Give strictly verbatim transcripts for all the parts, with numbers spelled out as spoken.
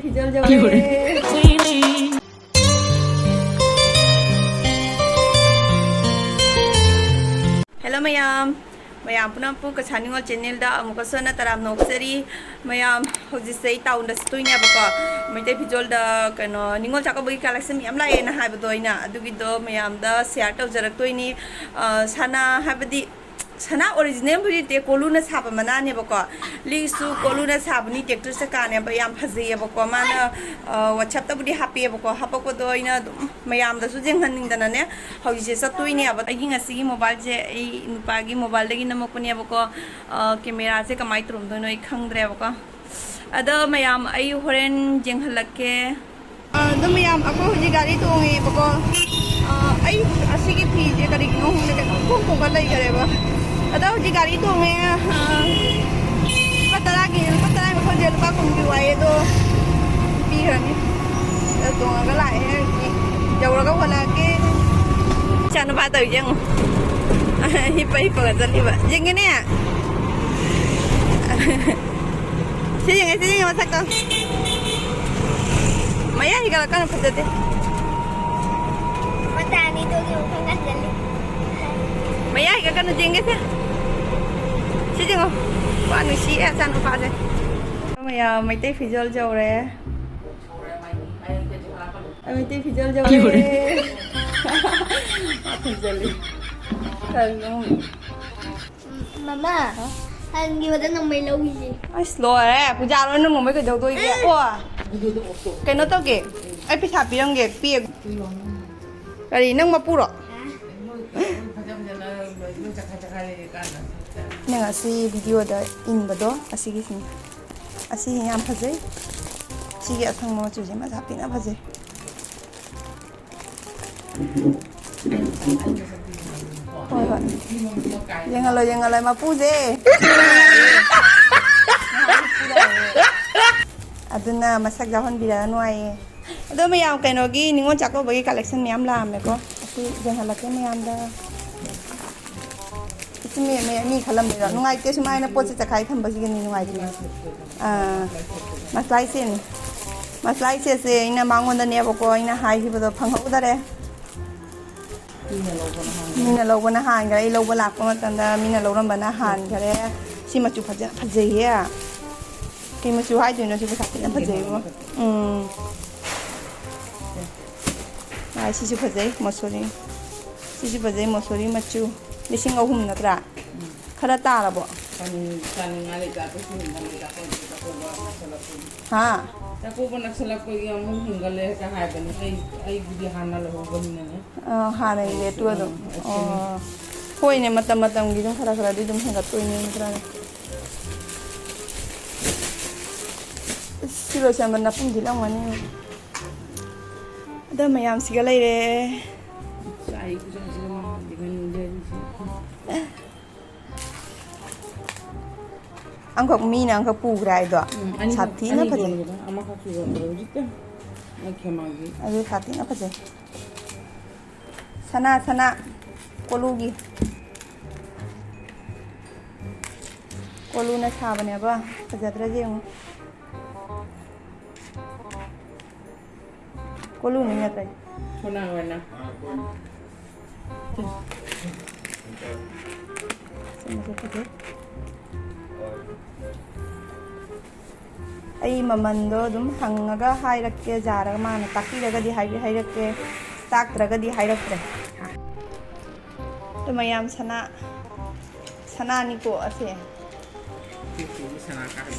ꯐꯤꯖꯣꯜ ꯌꯧꯔꯦ꯫ ꯍꯦꯜꯂꯣ ꯃꯌꯥꯝ, ꯃꯌꯥꯝ ꯄꯨꯝꯅꯃꯛꯄꯨ ꯀꯁꯥ ꯅꯤꯉꯣꯜ ꯆꯦꯅꯦꯜꯗ ꯑꯃꯨꯛꯀꯁꯨ ꯍꯟꯅ ꯇꯔꯥꯝꯅ ꯑꯣꯛꯆꯔꯤ꯫ ꯃꯌꯥꯝ ꯍꯧꯖꯤꯛꯁꯦ ꯑꯩ ꯇꯥꯎꯟꯗ ꯆꯠꯇꯣꯏꯅꯦꯕꯀꯣ, ꯃꯩꯇꯩ ꯐꯤꯖꯣꯜꯗ ꯀꯩꯅꯣ ꯅꯤꯉꯣꯜ ꯆꯥꯛꯀꯧꯕꯒꯤ ꯀꯂꯦꯛꯁꯟ ꯃꯌꯥꯝ ꯂꯥꯛꯑꯦꯅ ꯍꯥꯏꯕꯗꯣ ꯑꯩꯅ, ꯑꯗꯨꯒꯤꯗꯣ ꯃꯌꯥꯝꯗ ꯁꯤꯌꯥꯔ ꯇꯧꯖꯔꯛꯇꯣꯏꯅꯤ꯫ ꯑ, ꯁꯅꯥ ꯍꯥꯏꯕꯗꯤ ꯁꯅꯥ ꯑꯣꯔꯤꯖꯤꯅꯦꯜꯕꯨꯗꯤ ꯅꯠꯇꯦ, ꯀꯣꯂꯨꯅ ꯁꯥꯕ ꯃꯅꯥꯅꯦꯕꯀꯣ꯫ ꯂꯤꯛꯁꯨ ꯀꯣꯂꯨꯅ ꯁꯥꯕꯅꯤ, ꯇꯦꯛꯇꯨ ꯆꯀꯥꯅꯦꯕ, ꯌꯥꯝ ꯐꯖꯩꯌꯦꯕꯀꯣ꯫ ꯃꯥꯅ, ꯑ, ꯋꯥꯆꯞꯇꯕꯨꯗꯤ ꯍꯥꯞꯄꯛꯑꯦꯕꯀꯣ, ꯍꯥꯞꯄꯛꯄꯗꯣ ꯑꯩꯅ ꯑꯗꯨꯝ ꯃꯌꯥꯝꯗꯁꯨ ꯌꯦꯡꯍꯟꯅꯤꯡꯗꯅꯅꯦ ꯍꯧꯖꯤꯛꯁꯦ ꯆꯠꯇꯣꯏꯅꯦꯕ꯫ ꯑꯩꯒꯤ ꯉꯁꯤꯒꯤ ꯃꯣꯕꯥꯏꯜꯁꯦ ꯑꯩ ꯅꯨꯄꯥꯒꯤ ꯃꯣꯕꯥꯏꯜꯗꯒꯤ ꯅꯝꯃꯛꯄꯅꯦꯕꯀꯣ꯫ ꯑ, ꯀꯦꯃꯦꯔꯥꯁꯦ ꯀꯃꯥꯏꯅ ꯇꯧꯔꯝꯗꯣꯏꯅꯣ ꯑꯩ ꯈꯪꯗ꯭ꯔꯦꯕꯀꯣ꯫ ꯑꯗꯣ ꯃꯌꯥꯝ ꯑꯩ ꯍꯣꯔꯦꯟ ꯌꯦꯡꯍꯜꯂꯛꯀꯦ꯫ ꯑ, ꯑꯗꯨ ꯃꯌꯥꯝ ꯑꯩꯈꯣꯏ ꯍꯧꯖꯤꯛ ꯒꯥꯔꯤ ꯇꯣꯡꯉꯦꯕꯀꯣ꯫ ꯑ, ꯑꯩ ꯑꯁꯤꯒꯤ ꯐꯤꯁꯦ ꯀꯔꯤꯒꯤꯅꯣ ꯈꯪꯗꯦ, ꯀꯩꯅꯣ ꯄꯣꯡ ꯄꯣꯡꯒ ꯂꯩꯈꯔꯦꯕ꯫ ꯑꯗꯣ ꯍꯧꯖꯤꯛ ꯒꯥꯔꯤ ꯇꯣꯡꯉꯦ꯫ ꯑ, ꯂꯨꯄꯥ ꯇꯔꯥꯒꯤ, ꯂꯨꯄꯥ ꯇꯔꯥꯒꯤ ꯃꯐꯝꯁꯦ ꯂꯨꯄꯥ ꯀꯨꯟꯒꯤ ꯋꯥꯏꯌꯦ, ꯑꯗꯣ ꯄꯤꯈ꯭ꯔꯅꯤ꯫ ꯑꯗꯣ ꯇꯣꯡꯉꯒ ꯂꯥꯛꯑꯦ ꯍꯧꯖꯤꯛ꯫ ꯌꯧꯔꯒ ꯍꯣꯜꯂꯛꯑꯒꯦ꯫ ꯏꯆꯥ ꯅꯨꯄꯥ ꯇꯧꯔꯤꯁꯦ ꯌꯦꯡꯉꯨ꯫ ꯍꯤꯞꯄ ꯍꯤꯞꯄꯒ ꯆꯠꯂꯤꯕ꯫ ꯌꯦꯡꯒꯦꯅꯦ꯫ ꯁꯤ ꯌꯦꯡꯉꯦ, ꯁꯤ ꯌꯦꯡꯉꯦ ꯃꯁꯛꯇꯣ꯫ ꯃꯌꯥ ꯍꯤꯒꯠꯂꯛꯀꯅꯨ, ꯐꯖꯗꯦ꯫ ꯃꯇꯥꯅꯤꯗꯨꯒꯤ ꯃꯈꯣꯡ ꯀꯟꯖꯜꯂꯤ꯫ ꯃꯌꯥ ꯍꯤꯒꯠꯀꯅꯨ, ꯌꯦꯡꯒꯦꯁꯦ꯫ ꯁꯤ ꯌꯦꯡꯉꯣ꯫ ꯋꯥ, ꯅꯨꯡꯁꯤꯌꯦ ꯑꯆꯥ ꯅꯨꯄꯥꯁꯦ꯫ ꯃꯌꯥꯝ ꯃꯩꯇꯩ ꯐꯤꯖꯣꯜ ꯌꯧꯔꯦ꯫ ꯑꯩ ꯃꯩꯇꯩ ꯐꯤꯖꯣꯜ ꯌꯧꯔꯦ꯫ ꯃꯥ ꯈꯨꯝꯖꯜꯂꯤ꯫ ꯀꯔꯤꯅꯣ? ꯃꯃꯥ, ꯍꯟꯈꯤꯕꯗ ꯅꯣꯡꯃꯩ ꯂꯧꯈꯤꯁꯦ꯫ ꯑꯁ, ꯂꯣꯏꯔꯦ꯫ ꯄꯨꯖꯥ ꯂꯣꯏ ꯅꯣꯡꯃꯩ ꯀꯩꯗꯧꯗꯣꯏꯒꯦ? ꯑꯣ, ꯀꯩꯅꯣ ꯇꯧꯒꯦ꯫ ꯑꯩ ꯄꯩꯁꯥ ꯄꯤꯔꯝꯒꯦ꯫ ꯄꯤꯌꯦ꯫ ꯀꯔꯤ, ꯅꯪ ꯃꯄꯨꯔꯣ? ꯅꯪ ꯑꯁꯤ ꯚꯤꯗꯤꯑꯣꯗ ꯏꯟꯕꯗꯣ ꯑꯁꯤꯒꯤꯁꯤꯅꯤ꯫ ꯑꯁꯤ ꯌꯥꯝ ꯐꯖꯩ꯫ ꯁꯤꯒꯤ ꯑꯁꯪꯕ ꯃꯆꯨꯁꯦ ꯃꯁꯥ ꯊꯤꯅ ꯐꯖꯩ꯫ ꯍꯣꯏ, ꯍꯣꯏ꯫ ꯌꯦꯡꯍꯜꯂꯣ, ꯌꯦꯡꯍꯜꯂꯣ, ꯃꯄꯨꯁꯦ꯫ ꯑꯗꯨꯅ ꯃꯁꯛ ꯌꯥꯎꯍꯟꯕꯤꯔꯛꯑꯅꯨ ꯍꯥꯏꯌꯦ꯫ ꯑꯗꯣ ꯃꯌꯥꯝ, ꯀꯩꯅꯣꯒꯤ ꯅꯤꯉꯣꯜ ꯆꯥꯛꯀꯧꯕꯒꯤ ꯀꯂꯦꯛꯁꯟ ꯃꯌꯥꯝ ꯂꯥꯛꯑꯝꯃꯦꯀꯣ꯫ ꯑꯁꯤ ꯌꯦꯡꯍꯜꯂꯛꯀꯦ ꯃꯌꯥꯝꯗ꯫ ꯏꯆꯦ, ꯃꯤ, ꯃꯤ, ꯃꯤ ꯈꯜꯂꯝꯗꯣꯏꯔꯣ? ꯅꯨꯡꯉꯥꯏꯇꯦ, ꯁꯨꯃꯥꯏꯅ ꯄꯣꯠꯁꯦ ꯆꯈꯥꯏ ꯊꯝꯕꯁꯤꯒꯅꯤ ꯅꯨꯡꯉꯥꯏꯇꯦ꯫ ꯑꯥ, ꯃꯁꯂꯥꯏ ꯁꯦꯝꯃꯤ꯫ ꯃꯁꯂꯥ ꯏꯆꯦꯁꯦ ꯑꯩꯅ ꯃꯉꯣꯟꯗꯅꯦꯕꯀꯣ ꯑꯩꯅ ꯍꯥꯏꯈꯤꯕꯗꯣ ꯐꯪꯍꯧꯗꯔꯦ꯫ ꯃꯤꯅ ꯂꯧꯕꯅ ꯍꯥꯟꯈ꯭ꯔꯦ꯫ ꯃꯤꯅ ꯂꯧꯕꯅ ꯍꯥꯟꯈ꯭ꯔꯦ꯫ ꯑꯩ ꯂꯧꯕ ꯂꯥꯛꯄ ꯃꯇꯝꯗ ꯃꯤꯅ ꯂꯧꯔꯝꯕꯅ ꯍꯥꯟꯈ꯭ꯔꯦ꯫ ꯁꯤ ꯃꯆꯨ ꯐꯖ ꯐꯖꯩꯌꯦ꯫ ꯀꯩ ꯃꯆꯨ ꯍꯥꯏꯗꯣꯏꯅꯣ ꯁꯤꯕꯨ? ꯁꯥꯊꯤꯅ ꯐꯖꯩꯕꯣ꯫ ꯎꯝ꯫ ꯁꯤꯁꯨ ꯐꯖꯩ ꯃꯁꯣꯔꯤ꯫ ꯁꯤꯁꯨ ꯐꯖꯩ ꯃꯁꯣꯔꯤ ꯃꯆꯨ꯫ ꯂꯤꯁꯤꯡ ꯑꯍꯨꯝ ꯅꯠꯇ꯭ꯔꯥ? ꯈꯔ ꯇꯥꯔꯕꯣ? ꯆꯥꯅꯤꯡ-, ꯆꯥꯅꯤꯡꯉꯥꯏ ꯂꯩꯇꯦ꯫ ꯑꯇꯩ ꯁꯤꯖꯤꯟꯅꯕ ꯂꯩꯇꯦ꯫ ꯑꯩꯈꯣꯏꯗꯤ ꯆꯥꯛꯀꯧꯕ ꯅꯛꯁꯜꯂꯛꯄꯒꯤ꯫ ꯍꯥ? ꯆꯥꯛꯀꯧꯕ ꯅꯛꯁꯜꯂꯛꯄꯒꯤ ꯑꯃꯨꯛ ꯍꯦꯟꯒꯠꯂꯦ ꯍꯦꯛꯇ ꯍꯥꯏꯕꯅꯤ꯫ ꯑꯩ, ꯑꯩꯒꯤꯗꯤ ꯍꯥꯟꯅ ꯂꯧꯍꯧꯕꯅꯤꯅꯅꯦ꯫ ꯑꯥ, ꯍꯥꯟꯅꯒꯤ ꯔꯦꯠꯇꯨ ꯑꯗꯨꯝ꯫ ꯑꯥ, ꯑꯣꯀꯦ꯫ ꯑꯣ꯫ ꯍꯣꯏꯅꯦ, ꯃꯇꯝ ꯃꯇꯝꯒꯤ ꯑꯗꯨꯝ ꯈꯔ ꯈꯔꯗꯤ ꯑꯗꯨꯝ ꯍꯦꯟꯒꯠꯇꯣꯏꯅꯦ ꯈꯔ꯫ ꯑꯁ, ꯁꯤ ꯂꯣꯏꯁꯟꯕ ꯅꯄꯨꯡ ꯊꯤꯜꯂꯝꯒꯅꯤ꯫ ꯑꯗꯣ ꯃꯌꯥꯝꯁꯤꯒ ꯂꯩꯔꯦ꯫ ꯆꯥꯏ ꯈꯨꯆꯥꯁꯤꯒ ꯃꯥꯟꯅꯗꯦ ꯉꯥꯅꯨ ꯂꯩꯔꯤꯁꯦ꯫ ꯑꯃꯈꯛ ꯃꯤꯅ ꯑꯃꯈꯛ ꯄꯨꯈ꯭ꯔꯦ ꯍꯥꯏꯗꯣ꯫ ꯎꯝ, ꯑꯅꯤꯈꯛ, ꯁꯥꯊꯤꯅ ꯑꯅꯤ ꯐꯖꯩ꯫ ꯌꯣꯟꯈ꯭ꯔꯦ, ꯑꯃꯈꯛꯁꯨ ꯌꯣꯟꯈ꯭ꯔꯦ ꯍꯧꯖꯤꯛꯇ꯫ ꯃꯣꯏ ꯈꯦꯃꯥꯒꯤ꯫ ꯑꯗꯨ ꯁꯥꯊꯤꯅ ꯐꯖꯩ꯫ ꯁꯅꯥ, ꯁꯅꯥ ꯀꯣꯂꯨꯒꯤ꯫ ꯀꯣꯂꯨꯅ ꯁꯥꯕꯅꯦꯕ꯫ ꯐꯖꯗ꯭ꯔꯗꯤ ꯌꯦꯡꯉꯨ꯫ ꯀꯣꯂꯨꯅꯤ ꯅꯠꯇ꯭ꯔꯥ? ꯁꯣꯅꯥ ꯑꯣꯏꯅ꯫ ꯁꯤꯃꯁꯨ ꯐꯖꯩ꯫ ꯑꯩ ꯃꯃꯟꯗꯣ ꯑꯗꯨꯝ ꯍꯪꯉꯒ ꯍꯥꯏꯔꯛꯀꯦ, ꯌꯥꯔꯒ ꯃꯥꯅ ꯇꯥꯛꯄꯤꯔꯒꯗꯤ ꯍꯥꯏꯕꯤ-, ꯍꯥꯏꯔꯛꯀꯦ, ꯇꯥꯛꯇ꯭ꯔꯒꯗꯤ ꯍꯥꯏꯔꯛꯇ꯭ꯔꯦ꯫ ꯑꯗꯨ ꯃꯌꯥꯝ ꯁꯅꯥ, ꯁꯅꯥꯅꯤꯀꯣ ꯑꯁꯦ꯫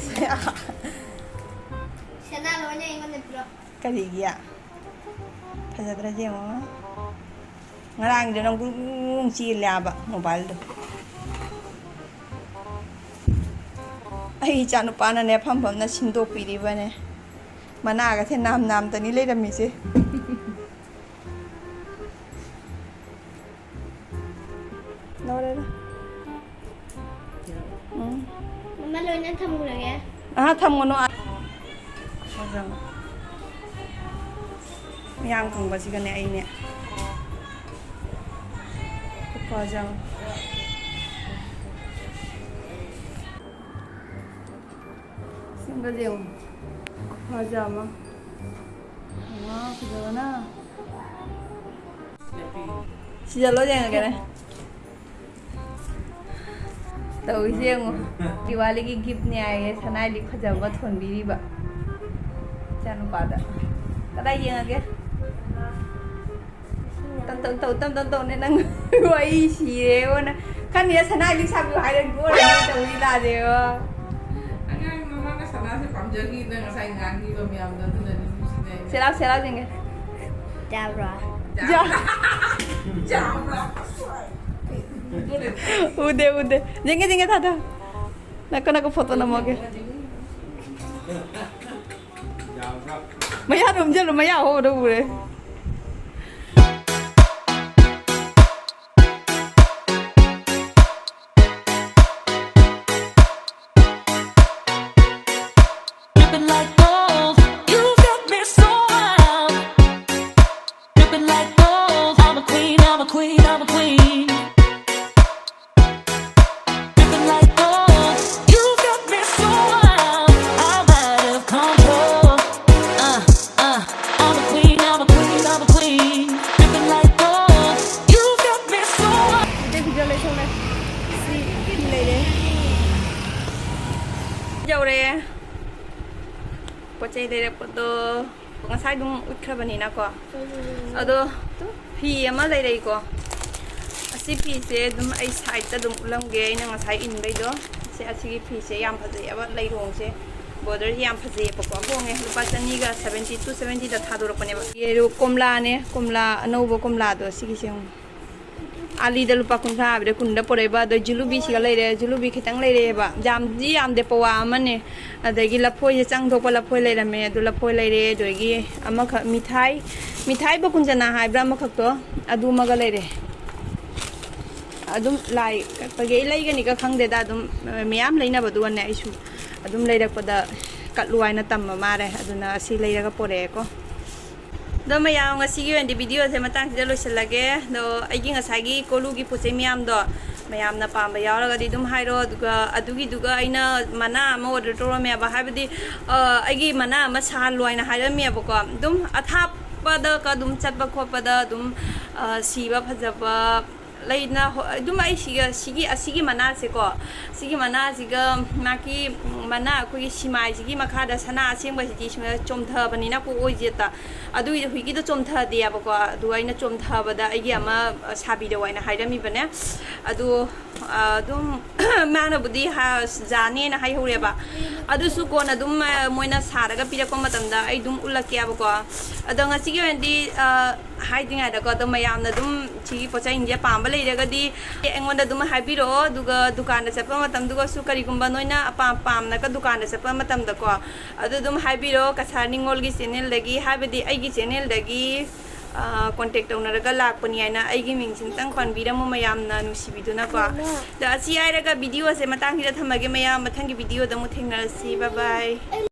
ꯁꯅꯥ ꯂꯣꯏꯅ ꯑꯩꯉꯣꯟꯗ ꯄꯤꯔꯣ꯫ ꯀꯔꯤꯒꯤ? ꯐꯖꯗ꯭ꯔꯗꯤ ꯌꯦꯡꯉꯣ꯫ ꯉꯔꯥꯡꯗꯤ ꯅꯪ ꯒꯨꯔꯨꯡ ꯒꯨꯔꯨꯡ ꯆꯦꯜꯂꯦ ꯍꯥꯏꯕ ꯃꯣꯕꯥꯏꯜꯗꯣ꯫ ꯑꯩ ꯏꯆꯥꯅꯨꯄꯥꯅꯅꯦ ꯐꯝ ꯐꯝꯅ ꯁꯤꯟꯗꯣꯛꯄꯤꯔꯤꯕꯅꯦ꯫ ꯃꯅꯥꯒꯁꯦ ꯅꯥꯝ ꯅꯥꯝꯇꯅꯤ ꯂꯩꯔꯝꯃꯤꯁꯦ꯫ ꯂꯣꯏꯔꯦꯗ꯫ ꯎꯝ꯫ ꯃꯃꯥ ꯂꯣꯏꯅ ꯊꯝꯈ꯭ꯔꯒꯦ꯫ ꯑꯍꯥ, ꯊꯝꯒꯅꯨ꯫ ꯃꯌꯥꯝ ꯈꯪꯕꯁꯤꯒꯅꯦ ꯑꯩꯅꯦ꯫ ꯈꯨꯐꯖ ꯑꯃ꯫ ꯁꯤꯡꯒꯜ ꯌꯦꯡꯉꯨ꯫ ꯈꯨꯐꯖ ꯑꯃ꯫ ꯋꯥꯎ, ꯐꯖꯕꯅ꯫ ꯁꯤꯖꯜꯂꯣ ꯌꯦꯡꯉꯒꯦꯅꯦ꯫ ꯇꯧꯔꯤꯁꯦ ꯌꯦꯡꯉꯣ꯫ ꯗꯤꯋꯥꯂꯤꯒꯤ ꯒꯤꯐꯅꯦ ꯍꯥꯏꯌꯦ, ꯁꯅꯥꯏ ꯂꯤꯛ ꯐꯖꯕ ꯊꯣꯟꯕꯤꯔꯤꯕ ꯏꯆꯥꯅꯨꯄꯥꯗ꯫ ꯀꯗꯥꯏ ꯌꯦꯡꯉꯒꯦ? ꯇꯝ ꯇꯝ ꯇꯧ, ꯇꯝ ꯇꯝ ꯇꯧꯅꯦ ꯅꯪ꯫ ꯋꯥꯔꯤ ꯁꯤꯔꯦꯕꯣ ꯅꯪ꯫ ꯈꯟꯗꯦ ꯁꯅꯥꯏ ꯂꯤꯛ ꯁꯥꯕꯤꯌꯨ ꯍꯥꯏꯔꯒ ꯂꯣꯏꯔꯦ ꯇꯧꯔꯤ ꯂꯥꯁꯦꯕꯣ꯫ ꯑꯉꯥꯡ ꯃꯃꯥꯅ ꯁꯅꯥꯁꯦ ꯄꯥꯝꯖꯈꯤꯗ ꯉꯁꯥꯏ ꯉꯥꯡꯈꯤꯕ ꯃꯌꯥꯝꯗꯣ ꯑꯗꯨꯅꯅꯤ ꯅꯨꯡꯁꯤꯅ꯫ ꯁꯦ ꯂꯥꯎ, ꯁꯦ ꯂꯥꯎ ꯌꯦꯡꯒꯦ꯫ ꯌꯥꯕ꯭ꯔꯣ? ꯌꯥ-, ꯌꯥꯕ꯭ꯔꯥ? ꯎꯗꯦ, ꯎꯗꯦ꯫ ꯌꯦꯡꯒꯦ, ꯌꯦꯡꯒꯦ, ꯊꯥꯗ꯫ ꯅꯥꯀ ꯅꯥꯀ ꯐꯣꯇꯣ ꯅꯝꯃꯒꯦ꯫ ꯌꯥꯕ꯭ꯔꯥ? ꯃꯌꯥꯗ ꯎꯝꯁꯤꯜꯂꯨ, ꯃꯌꯥ ꯍꯣꯕꯗ ꯎꯔꯦ꯫ Dripping like gold, you got me so wild. Dripping like gold, I'm a queen, I'm a queen, I'm a queen. Dripping like gold, you got me so wild. I'm out of control. Uh, uh, I'm a queen, I'm a queen, I'm a queen. Dripping like gold, you got me so wild. ꯁꯤ ꯐꯤ ꯂꯩꯔꯦ꯫ ꯌꯧꯔꯦ꯫ ꯄꯣꯠ ꯆꯩ ꯂꯩꯔꯛꯄꯗꯣ ꯉꯁꯥꯏ ꯑꯗꯨꯝ ꯎꯠꯈ꯭ꯔꯕꯅꯤꯅꯀꯣ꯫ ꯑꯗꯣ ꯐꯤ ꯑꯃ ꯂꯩꯔꯛꯏꯀꯣ꯫ ꯑꯁꯤ ꯐꯤꯁꯦ ꯑꯗꯨꯝ ꯑꯩ ꯁꯥꯏꯠꯇ ꯑꯗꯨꯝ ꯎꯠꯂꯝꯒꯦ, ꯑꯩꯅ ꯉꯁꯥꯏ ꯏꯟꯕꯩꯗꯣ꯫ ꯁꯦ, ꯑꯁꯤꯒꯤ ꯐꯤꯁꯦ ꯌꯥꯝ ꯐꯖꯩꯑꯕ, ꯂꯩꯔꯣꯡꯁꯦ, ꯕꯣꯔꯗꯔꯁꯦ ꯌꯥꯝ ꯐꯖꯩꯌꯦꯕꯀꯣ꯫ ꯍꯣꯡꯉꯦ, ꯂꯨꯄꯥ ꯆꯅꯤꯒ seventy, two seventyꯗ ꯊꯥꯗꯣꯔꯛꯄꯅꯦꯕ꯫ ꯌꯦꯔꯨ ꯀꯣꯝꯂꯥꯅꯦ, ꯀꯣꯝꯂꯥ, ꯑꯅꯧꯕ ꯀꯣꯝꯂꯥꯗꯣ, ꯁꯤꯒꯤꯁꯦ ꯌꯦꯡꯉꯨ꯫ ꯑꯥꯂꯤꯗ ꯂꯨꯄꯥ ꯀꯨꯟꯊ꯭ꯔꯥ ꯍꯥꯏꯕꯗ ꯀꯨꯟꯗ ꯄꯨꯔꯛꯏꯕ꯫ ꯑꯗꯣ ꯖꯤꯂꯨꯕꯤꯁꯤꯒ ꯂꯩꯔꯦ, ꯖꯤꯂꯨꯕꯤ ꯈꯤꯇꯪ ꯂꯩꯔꯛꯑꯦꯕ, ꯌꯥꯝꯗꯤ ꯌꯥꯝꯗꯦ, ꯄꯋꯥ ꯑꯃꯅꯦ꯫ ꯑꯗꯒꯤ ꯂꯐꯣꯏꯁꯦ ꯆꯪ ꯊꯣꯛꯄ ꯂꯐꯣꯏ ꯂꯩꯔꯝꯃꯦ, ꯑꯗꯨ ꯂꯐꯣꯏ ꯂꯩꯔꯦ꯫ ꯑꯗꯒꯤ ꯑꯃꯈꯛ ꯃꯤꯊꯥꯏ, ꯃꯤꯊꯥꯏ ꯕꯀꯨꯟꯖꯅꯥ ꯍꯥꯏꯕ꯭ꯔꯥ ꯑꯃꯈꯛꯇꯣ, ꯑꯗꯨꯃꯒ ꯂꯩꯔꯦ꯫ ꯑꯗꯨꯝ ꯂꯥꯏ ꯀꯠꯄꯒꯤ ꯑꯩ ꯂꯩꯒꯅꯤꯒ ꯈꯪꯗꯦꯗ, ꯑꯗꯨꯝ ꯃꯌꯥꯝ ꯂꯩꯅꯕꯗꯨꯒꯅꯦ ꯑꯩꯁꯨ ꯑꯗꯨꯝ ꯂꯩꯔꯛꯄꯗ ꯀꯠꯂꯨ ꯍꯥꯏꯅ ꯇꯝꯕ ꯃꯥꯜꯂꯦ, ꯑꯗꯨꯅ ꯑꯁꯤ ꯂꯩꯔꯒ ꯄꯣꯔꯛꯑꯦꯀꯣ꯫ ꯑꯗꯣ ꯃꯌꯥꯝ, ꯉꯁꯤꯒꯤ ꯑꯣꯏꯅꯗꯤ ꯚꯤꯗꯤꯑꯣꯁꯦ ꯃꯇꯥꯡꯁꯤꯗ ꯂꯣꯏꯁꯤꯜꯂꯒꯦ꯫ ꯑꯗꯣ ꯑꯩꯒꯤ ꯉꯁꯥꯏꯒꯤ ꯀꯣꯂꯨꯒꯤ ꯄꯣꯠ ꯆꯩ ꯃꯌꯥꯝꯗꯣ ꯃꯌꯥꯝꯅ ꯄꯥꯝꯕ ꯌꯥꯎꯔꯒꯗꯤ ꯑꯗꯨꯝ ꯍꯥꯏꯔꯣ꯫ ꯑꯗꯨꯒ ꯑꯗꯨꯒꯤꯗꯨꯒ ꯑꯩꯅ ꯃꯅꯥ ꯑꯃ order ꯇꯧꯔꯝꯃꯦꯕ, ꯍꯥꯏꯕꯗꯤ ꯑ, ꯑꯩꯒꯤ ꯃꯅꯥ ꯑꯃ ꯁꯥꯍꯜꯂꯣ ꯍꯥꯏꯅ ꯍꯥꯏꯔꯝꯃꯦꯕꯀꯣ꯫ ꯑꯗꯨꯝ ꯑꯊꯥꯞꯄꯗꯒ ꯑꯗꯨꯝ ꯆꯠꯄ ꯈꯣꯠꯄꯗ ꯑꯗꯨꯝ ꯑ, ꯁꯤꯕ ꯐꯖꯕ ꯂꯩꯅ ꯍꯣ-, ꯑꯗꯨꯝ ꯑꯩ ꯁꯤꯒ, ꯁꯤꯒꯤ, ꯑꯁꯤꯒꯤ ꯃꯅꯥꯁꯦꯀꯣ, ꯁꯤꯒꯤ ꯃꯅꯥꯁꯤꯒ ꯃꯥꯒꯤ ꯃꯅꯥ ꯑꯩꯈꯣꯏꯒꯤ ꯁꯤꯃꯥꯏꯁꯤꯒꯤ ꯃꯈꯥꯗ ꯁꯅꯥ ꯑꯁꯦꯡꯕꯁꯤꯗꯤ ꯁꯨꯃꯥꯏꯅ ꯆꯣꯝꯊꯕꯅꯤꯅ ꯀꯣꯛꯑꯣꯏꯁꯦꯠꯇ꯫ ꯑꯗꯨꯒꯤꯗꯤ ꯍꯨꯏꯒꯤꯗꯣ ꯆꯣꯝꯊꯗꯦꯕꯀꯣ꯫ ꯑꯗꯨ ꯑꯩꯅ ꯆꯣꯝꯊꯕꯗ ꯑꯩꯒꯤ ꯑꯃ, ꯑ, ꯁꯥꯕꯤꯔꯛꯑꯣ ꯍꯥꯏꯅ ꯍꯥꯏꯔꯝꯃꯤꯕꯅꯦ꯫ ꯑꯗꯨ, ꯑ, ꯑꯗꯨꯝ ꯃꯥꯅꯕꯨꯗꯤ ꯍꯥ-, ꯌꯥꯅꯦꯅ ꯍꯥꯏꯍꯧꯔꯦꯕ꯫ ꯑꯗꯨꯁꯨ ꯀꯣꯟꯅ ꯑꯗꯨꯝ, ꯑ, ꯃꯣꯏꯅ ꯁꯥꯔꯒ ꯄꯤꯔꯛꯄ ꯃꯇꯝꯗ ꯑꯩ ꯑꯗꯨꯝ ꯎꯠꯂꯛꯀꯦꯕꯀꯣ꯫ ꯑꯗꯣ ꯉꯁꯤꯒꯤ ꯑꯣꯏꯅꯗꯤ, ꯑ, ꯍꯥꯏꯗ꯭ꯔꯤꯉꯩꯗꯀꯣ, ꯑꯗꯣ ꯃꯌꯥꯝꯅ ꯑꯗꯨꯝ ꯁꯤꯒꯤ ꯄꯣꯠꯆꯩꯁꯤꯡꯁꯦ ꯄꯥꯝꯕ ꯂꯩꯔꯒꯗꯤ ꯑꯩꯉꯣꯟꯗ ꯑꯗꯨꯝ ꯍꯥꯏꯕꯤꯔꯛꯑꯣ꯫ ꯑꯗꯨꯒ ꯗꯨꯀꯥꯟꯗ ꯆꯠꯄ ꯃꯇꯝꯗꯨꯒꯁꯨ ꯀꯔꯤꯒꯨꯝꯕ ꯅꯣꯏꯅ ꯑꯄꯥꯝ ꯄꯥꯝꯅꯒ ꯗꯨꯀꯥꯟꯗ ꯆꯠꯄ ꯃꯇꯝꯗꯀꯣ, ꯑꯗꯨ ꯑꯗꯨꯝ ꯍꯥꯏꯕꯤꯔꯛꯑꯣ꯫ ꯀꯁꯥꯔ ꯅꯤꯉꯣꯜꯒꯤ channelꯗꯒꯤ, ꯍꯥꯏꯕꯗꯤ ꯑꯩꯒꯤ channelꯗꯒꯤ, ꯑ, contact ꯇꯧꯅꯔꯒ ꯂꯥꯛꯄꯅꯤ ꯍꯥꯏꯅ ꯑꯩꯒꯤ ꯃꯤꯡꯁꯤꯝꯇꯪ ꯄꯟꯕꯤꯔꯝꯃꯣ ꯃꯌꯥꯝꯅ ꯅꯨꯡꯁꯤꯕꯤꯗꯨꯅꯀꯣ꯫ ꯑꯗꯣ ꯑꯁꯤ ꯍꯥꯏꯔꯒ videoꯁꯦ ꯃꯇꯥꯡꯁꯤꯗ ꯊꯝꯃꯒꯦ ꯃꯌꯥꯝ, ꯃꯊꯪꯒꯤ videoꯗ ꯑꯃꯨꯛ ꯊꯦꯡꯅꯔꯁꯤ꯫ Bye bye꯫